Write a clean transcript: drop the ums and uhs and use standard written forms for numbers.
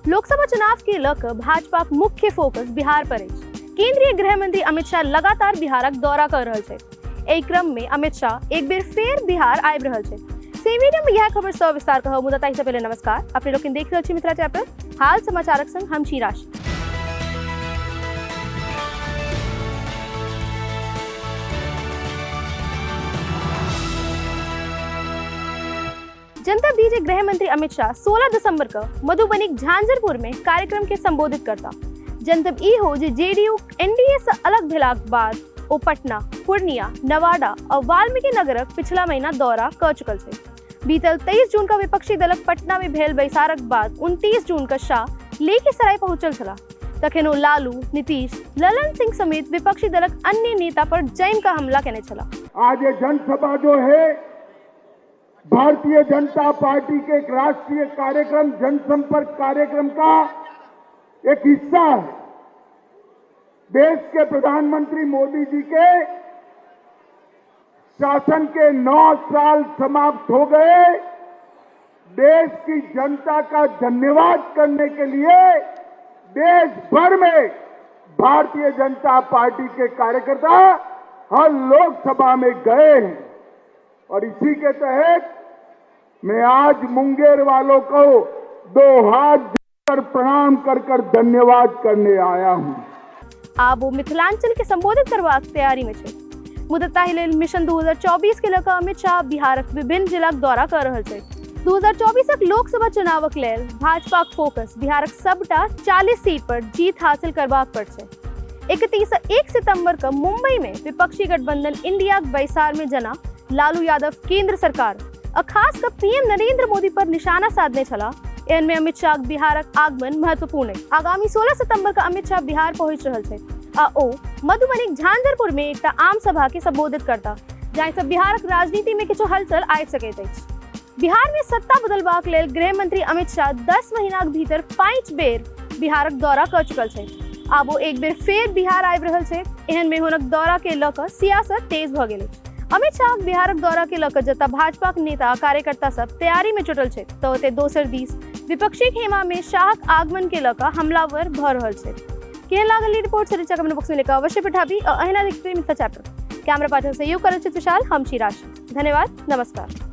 लोकसभा चुनाव के लऽ कऽ भाजपाक मुख्य फोकस बिहार पर अछि। केंद्रीय गृह मंत्री अमित शाह लगातार बिहारक दौरा कऽ रहल छथि। एहि क्रम में अमित शाह एक बेर फेर बिहार आबि रहल छथि। से वीडियो में यह खबर सविस्तार कहब, मुदा ताहि से पहले नमस्कार। अपने लोग देख रहल छी मिथिला चैप्टर हाल समाचारक संग हम छी राशि। जनता दी जे गृह मंत्री अमित शाह 16 दिसंबर क मधुबनीक झांझरपुर में कार्यक्रम के संबोधित करता। जनतब ई हो जे जेडीयू एनडीए से अलग भेलाक बाद ओ पटना, पूर्णिया, नवादा और वाल्मीकि नगरक पिछला महीना दौरा क चुकल छै। बीतल 23 जून का विपक्षी दलक पटना में भेल बैसारक बाद 29 जून का शाह लेखीसराय पहुंचल छलाह। तखन ओ लालू, नीतीश, ललन सिंह समेत विपक्षी दलक अन्य नेता पर जमि कऽ हमला केने छलाह। आज ये जनसभा जो है भारतीय जनता पार्टी के एक राष्ट्रीय कार्यक्रम जनसंपर्क कार्यक्रम का एक हिस्सा है। देश के प्रधानमंत्री मोदी जी के शासन के 9 साल समाप्त हो गए। देश की जनता का धन्यवाद करने के लिए देश भर में भारतीय जनता पार्टी के कार्यकर्ता हर लोकसभा में गए हैं और इसी के तहत मैं आज मुंगेर वालों को 2 हाथ जोड़कर प्रणाम कर कर धन्यवाद करने आया हूं। आब ओ मिथिलांचल के संबोधित करबाक तैयारी में छै। मुदा ताहि लेल मिशन 2024 के लऽ कऽ अमित शाह बिहारक विभिन्न जिलाक दौरा कऽ रहल छै। 2024 लोकसभा चुनावक लेल भाजपाक फोकस बिहारक सबटा 40 सीट पर जीत हासिल करबाक पर छै। 31 1 सितंबर के मुंबई में विपक्षी गठबंधन इंडिया के बैसार में जना लालू यादव केंद्र सरकार आ खास कऽ पीएम नरेंद्र मोदी पर निशाना साधने छलाह। एहन में अमित शाह बिहारक आगमन महत्वपूर्ण अछि। आगामी 16 सितंबर के अमित शाह बिहार पहुंच रहल छथि आ ओ मधुबनीक झांझरपुर में एकटा आम सभा के संबोधित करता, जाहि सँ बिहारक राजनीति में किछु हलचल आबि सकैत अछि। बिहार में सत्ता बदलबाक लेल गृह मंत्री अमित शाह 10 महीनाक भीतर 5 बेर बिहारक दौरा कऽ चुकल छथि। आब ओ एक बेर फेर बिहार आबि रहल छथि। एहन में हुनक दौरा के लऽ कऽ सियासत तेज भऽ गेल अछि। अमित शाह बिहारक दौरा के लऽ कऽ जतऽ भाजपाक नेता आ कार्यकर्ता सब तैयारी में जुटल छथि, तऽ ओतय दोसर दिस विपक्षी खेमा में शाहक आगमन के लऽ कऽ हमलावर भऽ रहल छथि। केहन लागल ई रिपोर्ट से नीचा कमेंट बॉक्स में लिखऽ अवश्य पठाबी और अहिना देखते मिथिला चैप्टर। कैमरा पार्टनर सहयोग करल छथि विशाल, हम छी राशि। धन्यवाद, नमस्कार।